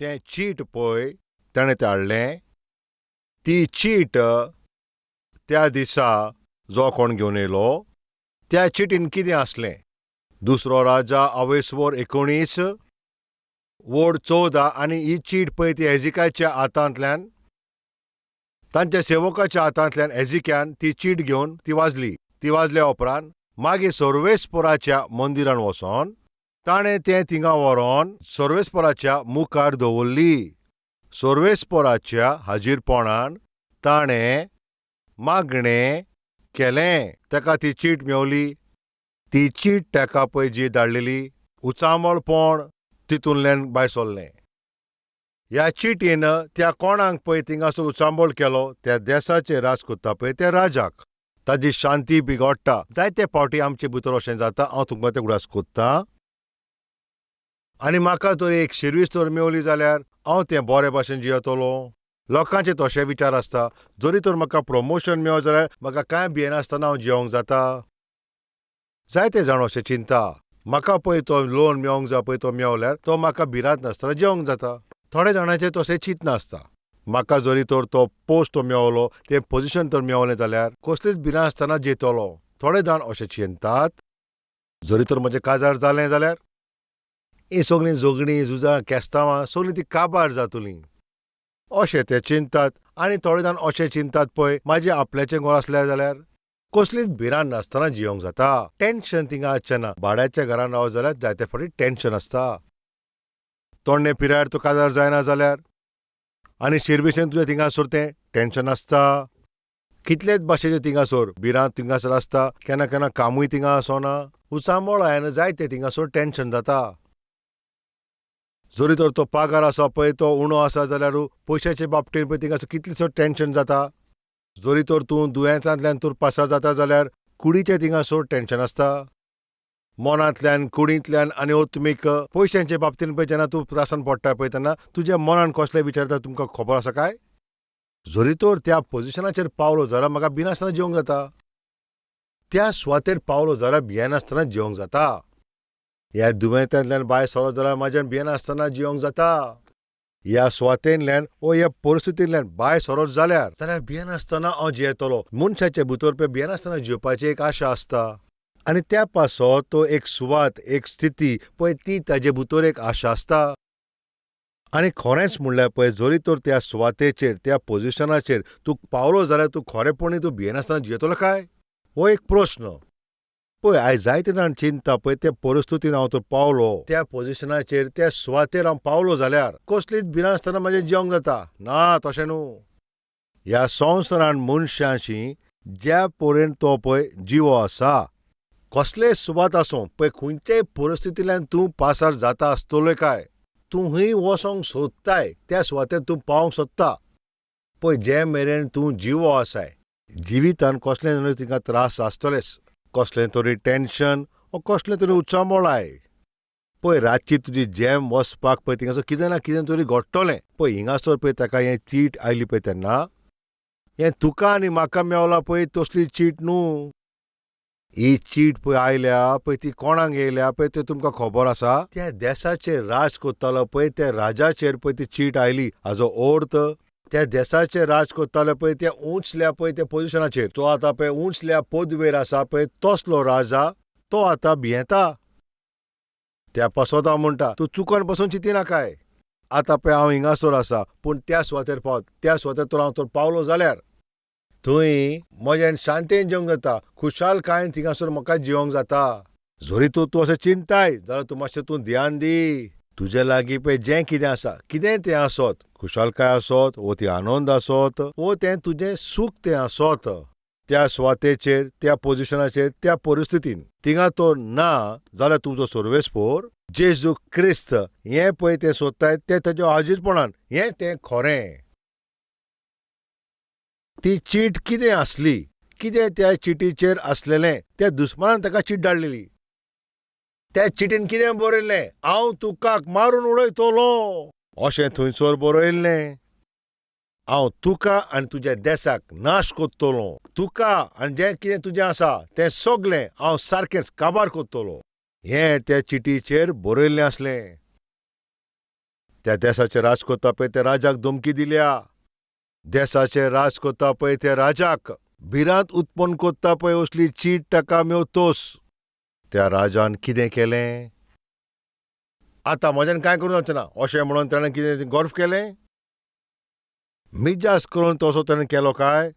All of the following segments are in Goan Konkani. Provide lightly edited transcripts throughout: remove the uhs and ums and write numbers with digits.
तें चीट पळय ताणें तें हाडलें. ती चीट त्या दिसा जो कोण घेवन येयलो त्या चिटीन कितें आसलें? दुसरो राजा आवेस्वर 19 वोड 14 आनी ही चीट पळय ती एजिकाच्या हातांतल्यान, तांच्या सेवकाच्या हातांतल्यान एजिक्यान ती चीट घेवन ती वाजली. ती वाजल्या उपरांत मागीर सर्वेस्पराच्या मंदिरान वचोन ताणें तें थिंगा व्हरोन सर्वेस्पराच्या मुखार दवरली. सर्वेस्पराच्या हाजीरपणान ताणें मागणें केलें. ताका ती चीट मेवली. ती चीट ताका पळय जी धाडलेली उचांबळपण तितूंतल्यान भायर सरलें. ह्या चिटयेन त्या कोणाक पळय थिंगासर उचांबळ केलो, त्या देसाचेर राज करता पळय त्या राजाक. ताजी शांती बिगडटा. जायते फावटी आमचे भितर अशें जाता. हांव तुमकां तें उगडास कोत्ता. आनी म्हाका तर एक शिरवीस तर मेवली जाल्यार हांव तें बरे भाशेन जियेतलो. लोकांचे तशे विचार आसता. जरी तर म्हाका प्रमोशन मेवो जाल्यार म्हाका कांय भियेनासतना हांव जियोंक जाता. जायते जाण अशें चिंता, म्हाका पळय तो लोन मेवोंक जाय पळय तो मेवल्यार तो म्हाका भिरांत नासतना जियोंक जाता. थोडे जाणांचें तशें चिंतना आसता. म्हाका जरी तर तो पोस्ट मेवलो, तें पोजिशन तर मेवलें जाल्यार कसलीच भिरांत आसतना जियेतलो. थोडे जाण अशें चिंतात, जरी तर म्हजें काजार जालें जाल्यार हीं सगळीं झगडीं, झुजां, केस्तांवां सगळीं ती काबार जातलीं अशें ते चिंतात. आनी थोडे जाण अशें चिंतात पळय, म्हाजें आपल्याचें घर आसलें जाल्यार कसलीच भिरांत नासतना जियोंक जाता. टेंशन थिंगा आसचें ना. भाड्याच्या घरान रावत जाल्यार जायते फावटी टेंशन आसता. तोडणे पिरायेर तूं काजार जायना जाल्यार आनी शिरविसेन तुजें थिंगासर तें टेंशन आसता. कितलेच भाशेचें थिंगासर भिरांत थिंगासर आसता. केन्ना केन्ना कामूय थिंगा आसना. उचांबळ आयन जायते थिंगासर टेंशन जाता. जरी तर तो पागार आसा पळय तो उणो आसा जाल्यार पयशाचे बाबतींत पळय थिंगासर कितलेसो टेंशन जाता. जरी तर तूं दुयेंसांतल्यान तूं पासार जाता जाल्यार कुडीचें थिंगासर टेंशन आसता. मनांतल्यान, कुडींतल्यान आनी ओत्मीक पयशांचे बाबतींत पळय जेन्ना तूं त्रासान पडटा पळय तेन्ना तुज्या मनान कसले विचार येता तुमकां खबर आसा काय? जरी तर त्या पोजिशनाचेर पावलो जाल्यार म्हाका भिनासतना जिवंक जाता. त्या सुवातेर पावलो जाल्यार भियेनासतना जिवंक जाता. ह्या दुयेंतांतल्यान भायर सरलो जाल्यार म्हाज्यान भियेनासतना जिवंक जाता. ह्या सुवातेंतल्यान वो ह्या परिस्थितींतल्यान भायर सरत जाल्यार जाल्यार भियेनासतना हांव जियेतलो. मनशाचे भितर पळय भियेनासतना जिवपाची एक आशा आसता. आनी त्या पासत तो एक सुवात, एक स्थिती पळय ती ताजे भितर एक आशा आसता. आनी खरेंच म्हणल्यार पळय जरी तर त्या सुवातेचेर, त्या पोजिशनाचेर तूं पावलो जाल्यार तूं खरेपणी तूं भियेनासतना जियेतलो काय? हो एक प्रस्न. पळय आयज जायते जाण चिंता पळय त्या परिस्थितीन हांव तर पावलो, त्या पोजिशनाचेर, त्या सुवातेर हांव पावलो जाल्यार कसलीच भिरांत म्हाजें जिवंक जाता. ना, तशें न्हू. ह्या संवसारान मनशांशी ज्या पर्यंत तो पळय जिवो आसा, कसलेय सुवात आसूं पळय, खंयचेय परिस्थितींतल्यान तूं पासार जाता आसतलो काय, तूं हूंय वचोंक सोदताय त्या सुवातेर तूं पावोंक सोदता. पळय जे मेरेन तूं जिवो आसाय, जिवितान कसलें तरी तुका त्रास आसतलेच, कसलें तरी टेंशन वो कसलें तरी उचांबळाय. पळय रातची तुजी जेम वचपाक पळय थिंगासर कितें ना कितें तरी घडटलें. पळय हिंगासर पळय ताका हें चीट आयली पळय तेन्ना हें तुका आनी म्हाका मेवला पळय तसली चीट न्हू. ही चीट पळय आयल्या पळय ती कोणाक येयल्या पळय तें तुमकां खबर आसा? त्या देसाचेर राज करतालो पळय त्या राजाचेर पळय ती चीट आयली. हाजो अर्थ त्या देसाचेर राज करतालो पळय त्या उंचल्या पळय त्या पोजिशनाचेर तो आतां पळय उंचल्या पदवेर आसा पळय तसलो राजा तो आतां भियेता. त्या पासत हांव म्हणटा तूं चुकोन पसून चिंतिनाकाय. आतां पळय हांव हिंगासर आसा पूण त्या सुवातेर पावत, त्या सुवातेर तर हांव तर पावलो जाल्यार थंय म्हज्यान शांतेन जिवंक जाता, खुशालकायेन थिंगासर म्हाका जिवंक जाता. जरी तूं तूं अशें चिंताय जाल्यार तूं मातशें तूं ध्यान दी. तुजे लागीं पळय जें कितें आसा, कितेंय तें आसत, खुशालकाय आसत वो ती आनंद आसत वो तें तुजें सूख तें आसत, त्या सुवातेचेर, त्या पोजिशनाचेर, त्या परिस्थितीन थिंगा तो ना जाल्यार तुजो सर्वेस्पोर जेजू क्रिस्त हें पळय तें सोदताय तें तेज्या हाजीरपणान हें तें खरें. ती चीट कितें आसली, कितें त्या चिटीचेर आसलेलें, त्या दुस्मानान ताका चीट धाडलेली. त्या चिटीन कितें बरयल्लें, हांव तुका मारून उडयतलो अशें थंयसर बरयल्लें. हांव तुका आनी तुज्या देसाक नाश करतलो, तुका आनी जें कितें तुजें आसा तें सगलें हांव सारकेंच काबार करतलो, हें त्या चिटीचेर बरयल्लें आसलें. त्या देसाचें राज कोत्ता पळय त्या राजाक धमकी दिल्या. देसाचें राज कोत्ता पळय त्या राजाक भिरांत उत्पन्न कोत्ता पळय असली चीट ताका मेवतोस. त्या राजान कितें केलें? आतां म्हज्यान कांय करूंक जावचें ना अशें म्हणून ताणें कितें गोर्फ केलें? मिजास करून तसो ताणें केलो काय?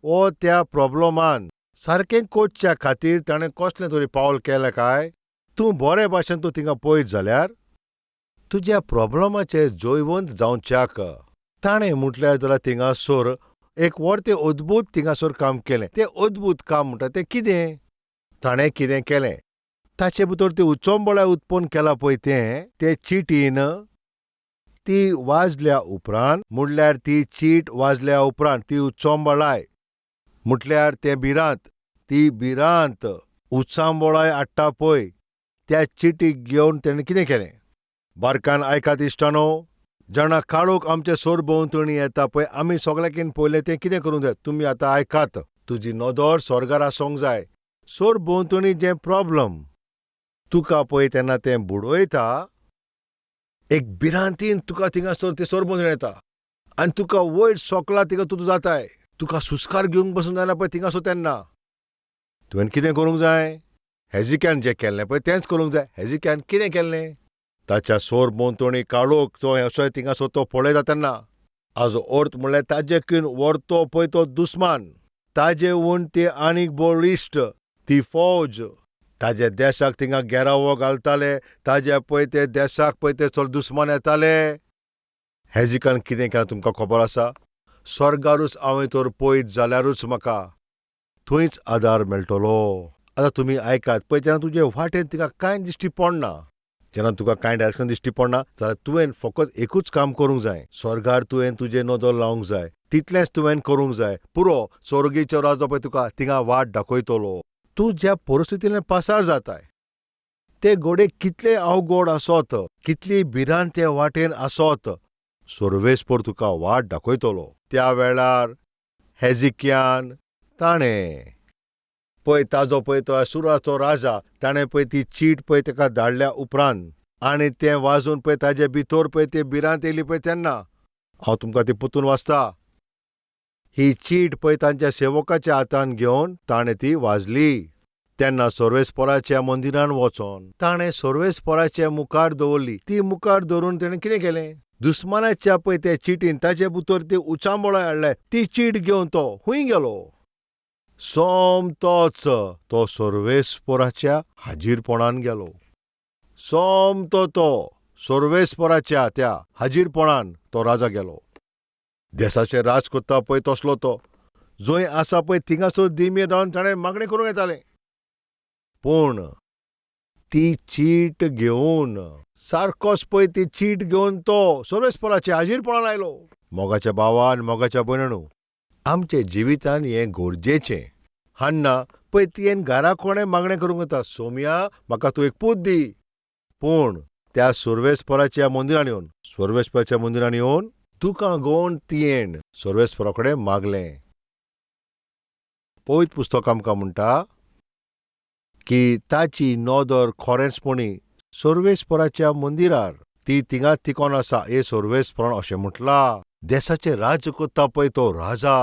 ओ त्या प्रॉब्लमान सारकें कोचच्या खातीर ताणें कसलें तरी पावल केलें काय? तूं बरे भाशेन तूं थिंगा पळयत जाल्यार तुज्या प्रॉब्लमाचें जैवंत जावच्याक ताणें म्हटल्यार जाल्यार थिंगासर एक व्हड तें अद्भूत थिंगासर काम केलें. तें अद्भूत काम म्हणटा तें कितें? ताणें कितें केलें? ताचे भितर ती उचंबळाय उत्पन्न केला पळय तें ते चिटीन ती वाजल्या उपरांत, म्हणल्यार ती चीट वाजल्या उपरांत ती उचंबळाय म्हटल्यार तें भिरांत, ती भिरांत उचांबळाय हाडटा पळय त्या चिटीक घेवन तेणें कितें केलें? बारकान आयकात इश्टानो, जेन्ना काळोख आमचे सरभोंवतणी येता पळय आमी सगळ्याकीन पयलें तें कितें करूंक जाय? तुमी आतां आयकात. तुजी नदर स्वर्गार आसूंक जाय. सरभोंवतणी जें प्रॉब्लम तुका पळय तेन्ना तें बुडयता, एक भिरांतीन तुका थिंगासर तें सरभोंवतणी येता आनी तुका वयर सोकला थिंगा तूं जाताय. तुका सुस्कार घेवंक पसून जायना पळय थिंगासर तेन्ना. तुवें कितें करूंक जाय? हेजिक्यान जें केल्लें पळय तेंच करूंक जाय. हेजिक्यान कितें केल्लें? ताच्या सरभोंवतणी काळोख तो असो थिंगासर तो पळयता तेन्ना हाजो अर्थ म्हणल्यार ताजेकीन व्हरतो पळय तो दुस्मान, ताजे वण ती आनीक बळिश्ट ती फौज ताज्या देशाक थिंगा घेरावो घालताले. ताज्या पळय ते देशाक पळय ते चड दुस्मान येताले. हेजिकान कितें केलां तुमकां खबर आसा? स्वर्गारूच हांवें तर पळयत जाल्यारूच म्हाका थंयच आदार मेळटलो. आतां तुमी आयकात पळय, जेन्ना तुजे वाटेन तिका कांय दिश्टी पडना, जेन्ना तुका कांय डायरेक्शन दिश्टी पडना जाल्यार तुवें फकत एकूच काम करूंक जाय, स्वर्गार तुवें तुजें नदर लावंक जाय. तितलेंच तुवें करूंक जाय. पुरो, स्वर्गीचो राजो पळय तुका थिंगा वाट दाखयतलो. तूं ज्या परिस्थितींतल्यान पासार जाताय ते घोडे कितले अवघड आसत, कितली भिरांत ते वाटेन आसत, सर्वेस्पर तुका वाट दाखयतलो. त्या वेळार हेजिक्यान ताणें पळय ताजो पळय तो सुराचो राजा ताणें पळय ती चीट पळय ताका धाडल्या उपरांत आनी तें वाजून पळय ताजे भितर पळय ती भिरांत येयली पळय तेन्ना हांव तुमकां ती परतून वाचता. ही चीट पळय तांच्या सेवकाच्या हातान घेवन ताणें ती वाजली. तेन्ना सर्वेस्पराच्या मंदिरान वचोन ताणें सर्वेस्पराच्या मुखार दवरली. ती मुखार दवरून ताणें कितें केलें? दुस्मानाच्या पळय त्या चिटीन ताचे भितर ती उचांबळां हाडले. ती चीट घेवन तो हुंय गेलो? सोमतोच तो सर्वेस्पराच्या हाजीरपणान गेलो. सोमतो तो सर्वेस्पराच्या त्या हाजीरपणान तो राजा गेलो. देसाचें राज कोत्ता पळय तसलो तो जंय आसा पळय थिंगासर दिमये रावन ताणें मागणें करूंक येतालें. पूण ती चीट घेवन सारकोच पळय ती चीट घेवन तो सर्वेस्पराच्या हाजीरपणान आयलो. मोगाच्या भावान, मोगाच्या भयणू, आमच्या जिवितान हें गरजेचें. हान्ना पळय तियेन घरा कोणें मागणें करूंक येता, सोमया म्हाका तूं एक पूत दी. पूण त्या सर्वेस्पराच्या मंदिरान येवन, सर्वेस्पराच्या मंदिरान येवन दुकां गोवन तियेन सर्वेस्परा कडेन मागलें. पवित्र पुस्तक आमकां म्हणटा की ताची नदर खरेंचपणी सर्वेस्पराच्या मंदिरार ती थिंगा तिकोन आसा. हे सर्वेस्परान अशें म्हटलां. देसाचें राज्य कोत्ता पळय तो राजा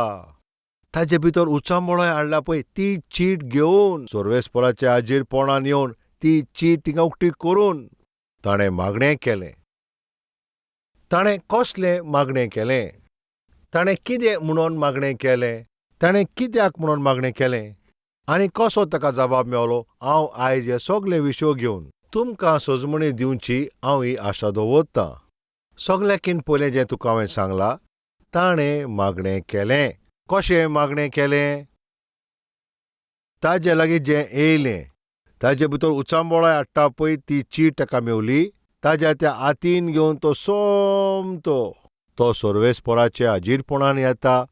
ताजे भितर उचांबळां हाडला पळय ती चीट घेवन सर्वेस्पराच्या हाजीरपणान येवन ती चीट थिंगा उक्ती करून ताणें मागणें केलें. ताणें कसलें मागणें केलें? ताणें कितें म्हणून मागणें केलें? ताणें कित्याक म्हणून मागणें केलें आनी कसो ताका जबाब मेवलो? हांव आयज हे सगळे विशय घेवन तुमकां सजमणी दिवची हांव ही आशा दवरतां. सगळ्याकीन पयलें जें तुका हांवें सांगलां, ताणें मागणें केलें. कशें मागणें केलें? ताजे लागीं जें येयलें ताजे भितर उचांबळां हाडटा पळय ती चीट ताका मेवली. ताज्या त्या हातीन घेवन तो सोमतो तो सर्वेस्पराच्या हाजीरपणान येता.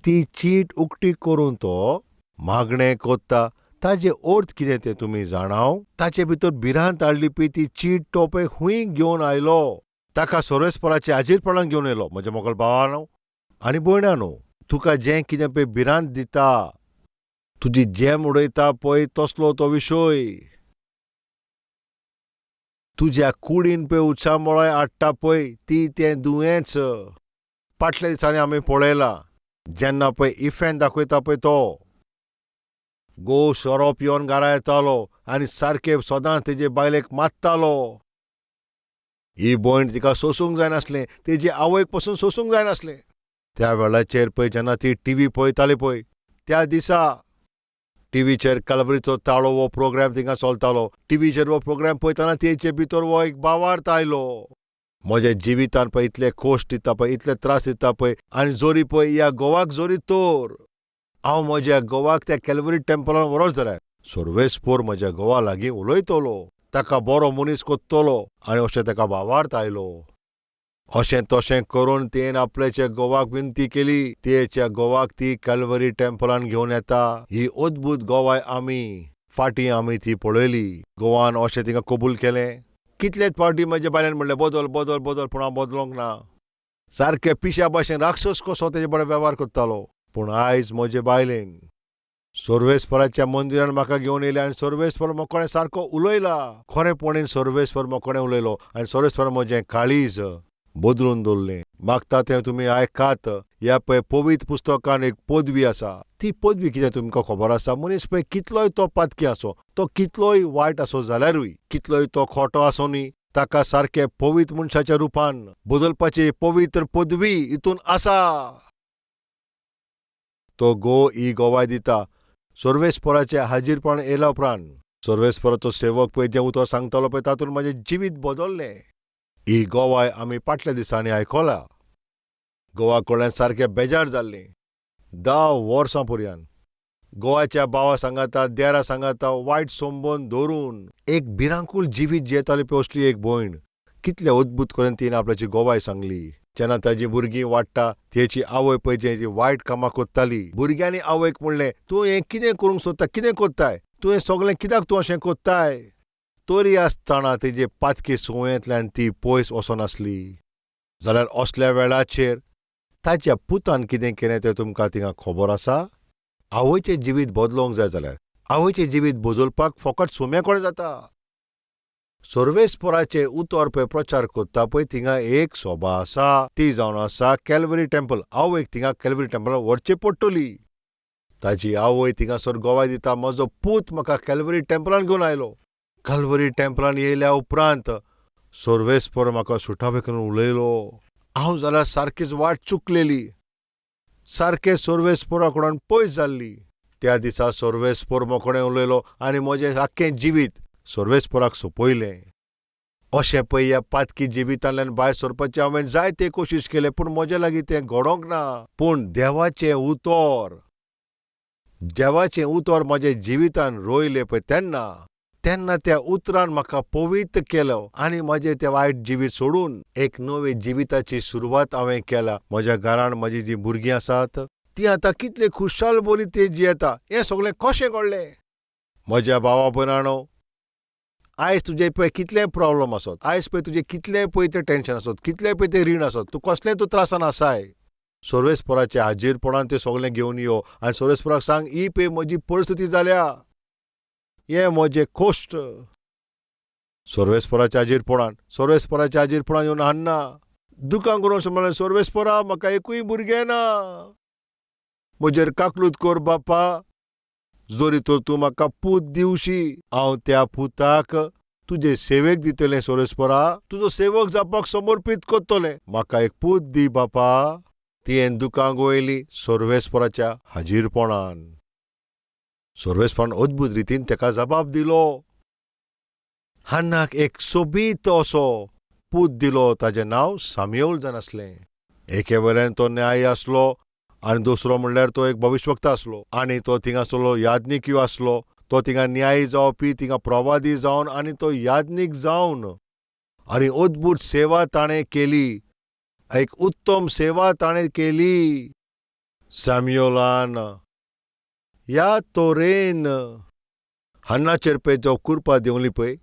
ती चीट उक्ती करून तो मागणें कोत्ता. ताजे अर्थ कितें तें तुमी जाणाव? ताचे भितर भिरांत हाडली पळय ती चीट तो पळय खूंय घेवन आयलो. ताका सर्वेस्पराच्या हाजीरपणान घेवन येयलो. म्हज्या मोगल भावानो आनी भयणानो, तुका जें कितें पळय भिरांत दिता, तुजी जेम उडयता पळय तसलो तो विशय. तुज्या कुडीन पळय उचांबळां हाडटा पळय ती तें दुयेंच. फाटल्या दिसांनी आमी पळयलां जेन्ना पळय इफेन दाखयता पळय तो घोव सोरो पिवन घरा येतालो आनी सारकें सदांच तेजे बायलेक मारतालो. ही भयण तिका सोंसूंक जायनासलें, तेजी आवयक पसून सोंसूंक जायनासलें. त्या वेळाचेर पळय जेन्ना ती टिवी पळयताली पळय त्या दिसा टिवीचेर कलवरीचो ताळो हो प्रोग्राम थिंगा चलतालो. टिवीचेर हो प्रोग्राम पळयतना तेचे भितर हो एक भावार्थ आयलो. म्हज्या जिवितान पळय इतले कश्ट दिता पळय, इतले त्रास दिता पळय, आनी जोरी पळय ह्या घोवाक जोरी तर हांव म्हज्या घोवाक त्या कॅलवरी टेंपलान व्हरत जाल्यार सर्वेस्पोर म्हज्या घोवा लागीं उलयतलो, ताका बरो मनीस कोत्तलो. आनी अशें ताका भावार्थ आयलो. अशें तशें करून तेन आपल्याच्या घोवाक विनती केली. तेच्या घोवाक ती कॅलवरी टेंपलान घेवन येता. ही अद्भूत गोवाय आमी फाटीं आमी ती पळयली. घोवान अशें तिका कबूल केलें. कितलेच फावटी म्हज्या बायलेन म्हणलें बदल बदल बदल, पूण हांव बदलोंक ना. सारकें पिश्या भाशेन राक्षस कसो तेजे बरोबर वेव्हार करतालो. पूण आयज म्हजे बायलेन सर्वेस्पराच्या मंदिरान म्हाका घेवन येयलें आनी सर्वेस्पर मोकोणें सारको उलयला. खरेंपणीन सर्वेस्पर मोकोणें उलयलो आनी सर्वेस्पर म्हजें काळीज बदलून दवरलें. मागता तें तुमी आयकात. ह्या पळय पवित्र पुस्तकान एक पदवी आसा. ती पदवी कितें तुमकां खबर आसा? मनीस पळय कितलोय तो पातकी आसो, तो कितलोय वायट आसो जाल्यारूय, कितलोय तो खोटो आसो न्ही, ताका सारकें पवित्र मनशाच्या रुपान बदलपाची पवित्र पदवी हितून आसा. तो गो ही गोवाय दिता. सर्वेस्पराचें हाजीरपण येयल्या उपरांत सर्वेस्पराचो सेवक पळय जें उतर सांगतालो पळय तातूंत म्हजें जिवीत बदल्लें. ही गोवाय आमी फाटल्या दिसांनी आयकला. गोवा कडल्यान सारकें बेजार जाल्लें. 10 वर्सां पर्यंत गोवाच्या भावा सांगाता देरा सांगाता वायट संबंद धरून एक भिरांकूळ जिवीत जियेताली पळय असली एक भयण. कितले अद्भूत करून तिणें आपल्याची गोवाय सांगली. जेन्ना ताजी भुरगीं वाडटा तेची आवय पळय जें वायट कामां करताली, भुरग्यांनी आवयक म्हणलें तूं हें कितें करूंक सोदता, कितें करताय तूं, हें सगळें कित्याक तूं अशें करताय? तरी आसतना तेजे पातकी संवयेंतल्यान ती पयस वचनासली. जाल्यार असल्या वेळाचेर ताच्या पुतान कितें केलें तें तुमकां थिंगा खबर आसा? आवयचें जिवीत बदलोवंक जाय जाल्यार आवयचें जिवीत बदलपाक फकत सुम्या कोणें जाता. सर्वेस्पराचें उतर पळय प्रचार करता पळय थिंगा एक सभा आसा, ती जावन आसा कॅलवरी टेंपल. आवयक थिंगा कॅलवरी टेंपलान व्हरची पडटली. ताजी आवय थिंगासर गोवाय दिता, म्हजो पूत म्हाका कॅलवरी टेंपलान घेवन आयलो. कॅलवरी टेंपलान येयल्या उपरांत सर्वेस्पर म्हाका सुटावे करून उलयलो. हांव जाल्यार सारकीच वाट चुकलेली, सारकें सर्वेस्परा कडल्यान पयस जाल्ली. त्या दिसा सर्वेस्पर मोकोणें उलयलो आनी म्हजें आख्खें जिवीत सर्वेस्पराक सोंपयलें. अशें पळय ह्या पातकी जिवितांतल्यान भायर सरपाचें हांवें जायते कोशिश केले, पूण म्हजे लागीं तें घडोंक ना. पूण देवाचें उतर, देवाचें उतर म्हज्या जिवितान रोयलें पळय तेन्ना तेन्ना त्या उतरान म्हाका पवित्र केलो आनी म्हजें तें वायट जिवीत सोडून एक नवे जिविताची सुरवात हांवें केल्या. म्हज्या घरान म्हजीं जीं भुरगीं आसात तीं आतां कितले खुशाल बरी ती जियेता. हें सगळें कशें घडलें? म्हज्या भावा भयणांनो, आयज तुजें पळय कितलें प्रॉब्लम आसत, आयज पळय तुजें कितलें पळय तें टेंशन आसत, कितलें पळय तें रीण आसत, तूं कसलें तूं त्रासान आसाय, सर्वेस्पराच्या हाजीरपणान तें सगळें घेवन यो आनी सर्वेस्पराक सांग, ही पळय म्हजी परिस्थिती जाल्या, हें म्हजें कश्ट. सर्वेस्पराच्या हाजीरपणान, सर्वेस्पराच्या हाजीरपणान येवन हान्ना दुकान करून म्हणलें, सर्वेस्परा म्हाका एकूय भुरगें ना, म्हजेर काकलूत कर बापा, जरी तर तूं म्हाका पूत दिवशी, हांव त्या पुताक तुजे सेवेक दितलें. सर्वेस्परा तुजो सेवक जावपाक समर्पीत करतलें, म्हाका एक पूत दी बापा. तियेन दुकां गळयलीं सर्वेस्पराच्या हाजीरपणान. सर्वेस्परान अद्भूत रितीन ताका जबाब दिलो. हान्नाक एक सोबीत असो पूत दिलो. ताजें नांव सामयोल जावन आसलें. एके वेल्यान तो न्याय आसलो आनी दुसरो म्हणल्यार तो एक भविश्यवक्ता आसलो आनी तो थिंगा आसलो याज्ञिकूय आसलो. तो थिंगा न्यायी जावपी, थिंगा प्रवादी जावन आनी तो याज्ञीक जावन आनी अद्भूत सेवा ताणें केली, एक उत्तम सेवा ताणें केली. सॅम्युलान ह्या तरेन हन्नाचेर पळय जो कृपा देंवली पळय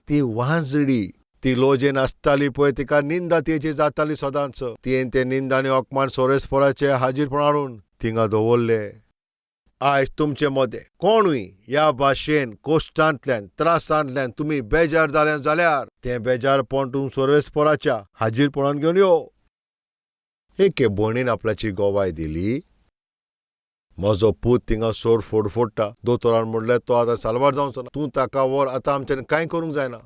ती वाजडी, ती लोजेन आसताली पळय, तिका निंदा तेची जाताली सदांच. तियेन ते निंदा आनी अपमान सोरेस्पराचे हाजीरपण हाडून थिंगा दवरले. आयज तुमचे मदें कोणूय ह्या भाशेन कोश्टांतल्यान त्रासांतल्यान तुमी बेजार जाले जाल्यार तें बेजारपण तूं सर्वेस्पराच्या हाजीरपणान घेवन यो. एके भयणीन आपल्याची गोवाय दिली, म्हजो पूत थिंगा सोर फोडफोडटा, दोतोरान म्हणलें तो आतां साल्वार जावचो ना, तूं ताका व्हर, आतां आमच्यान कांय करूंक जायना.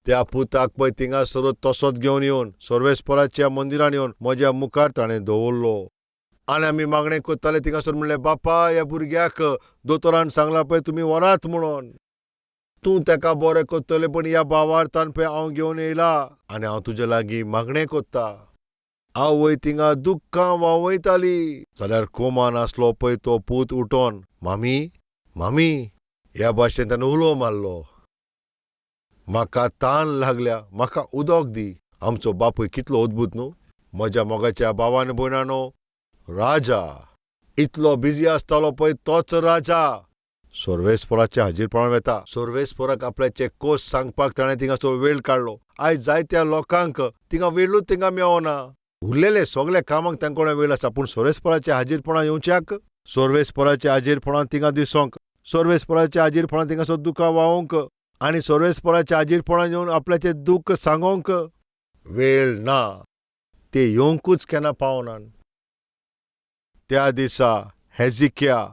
त्या पुताक पळय थिंगासरूच तसोच घेवन येवन सर्वेस्पराच्या मंदिरान येवन म्हज्या मुखार ताणें दवरलो. आनी आमी मागणें करताले थिंगासर, म्हणलें बापा ह्या भुरग्याक दोतोरान सांगलां पळय तुमी व्हरात म्हणून, तूं ताका बरें करतलें, पूण ह्या भावार्थान पळय हांव घेवन येयला आनी हांव तुजे लागीं मागणें करता. आवय थिंगा दुख्खां व्हांवयताली जाल्यार कोमान आसलो पळय तो पूत उठोन मामी मामी ह्या भाशेन ताणें उलो मारलो, म्हाका तान लागल्या, म्हाका उदक दी. आमचो बापूय कितलो अद्भूत न्हू. म्हज्या मोगाच्या भावान भयणानो, राजा इतलो बिजी आसतालो पळय तोच राजा सर्वेस्पराच्या हाजीरपणान वेता. सर्वेस्पराक आपल्याचे कोश सांगपाक ताणें थिंगासर वेळ काडलो. आयज जायत्या लोकांक थिंगा वेळूच थिंगा मेवना. उरलेले सगल्या कामाक तांकां वेळ आसा, पूण सर्वेस्पराच्या हाजीरपणान येवच्याक, सर्वेस्पराच्या हाजीरपणान थिंगा दिसोंक, सर्वेस्पराच्या हाजीरपणान थिंगासर दुकां व्हांवंक आनी सर्वेस्पराच्या हाजीरपणान येवन आपल्याचें दुख्ख सांगोंक वेळ ना. ते येवंकूच केन्ना पावनात. त्या दिसा हेजिक्या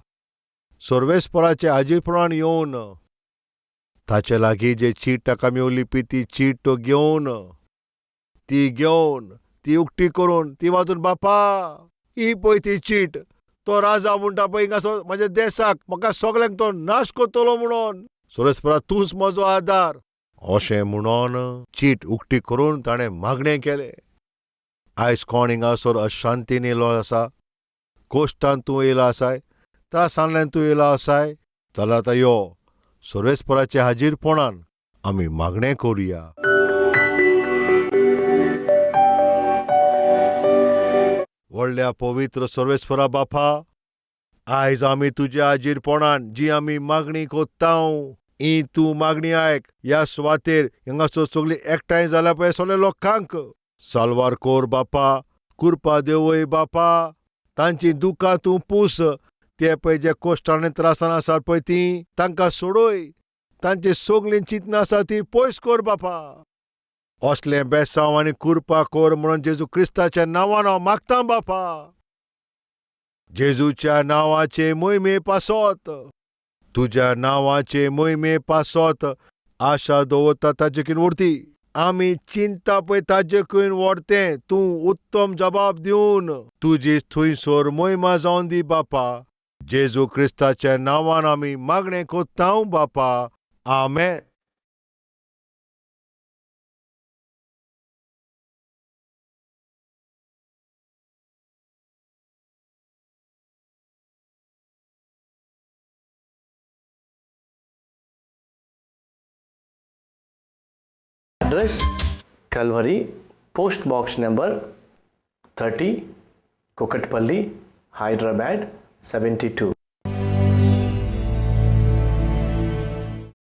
सर्वेस्पराच्या हाजीरपणान येवन ताचे लागीं जे चीट ताका मेवली पी ती चीट तो घेवन, ती घेवन ती उक्ती करून ती वाचून, बापा ही पळय ती चीट, तो राजा म्हणटा पळय हिंगासर म्हज्या देसाक म्हाका सगल्यांक तो नाश करतलो म्हणून, सर्वेस्परा तूंच म्हजो आदार, अशें म्हणून चीट उक्ती करून ताणें मागणें केलें. आयज कोण हिंगासर अशांतीन येयलो आसा, कोश्टान तूं येयला आसाय, त्रासांतल्यान तूं येयला आसाय, जाल्यार आतां यो सर्वेस्पराच्या हाजीरपणान आमी मागणें करुया. व्हडल्या पवित्र सर्वेस्परा बापा, आयज आमी तुज्या हाजीरपणान जी आमी मागणी कोत्तांव ही तूं मागणी आयक. ह्या सुवातेर हांगासर सगळीं एकठांय जाल्या पळय सगल्या लोकांक साल्वार कोर बापा, कुरपा देवय बापा, तांची दुकां तूं पूस. ते पळय जे कोश्टान त्रासान आसात पळय तीं तांकां सोडय, तांची सगलीं चिंतनां आसा ती पयस कर बापा. असलें बेसांव आनी कुरपा कोर म्हणून जेजू क्रिस्ताच्या नांवान हांव मागतां बापा. जेजूच्या नांवाचे मोहिमे पासत, तुज्या नांवाचे मोहिमे पासत आशा दवरता ताजे कून व्हरती. आमी चिंता पळय ताजे कून व्हरतें, तूं उत्तम जबाब दिवन तुजी थंयसर मोहिमा जावन दी बापा. जेजू क्रिस्ताच्या नांवान आमी मागणें कोत्तांव बापा, आमेन. Address Calvary, Post Box number 30, Kukatpally, Hyderabad 72.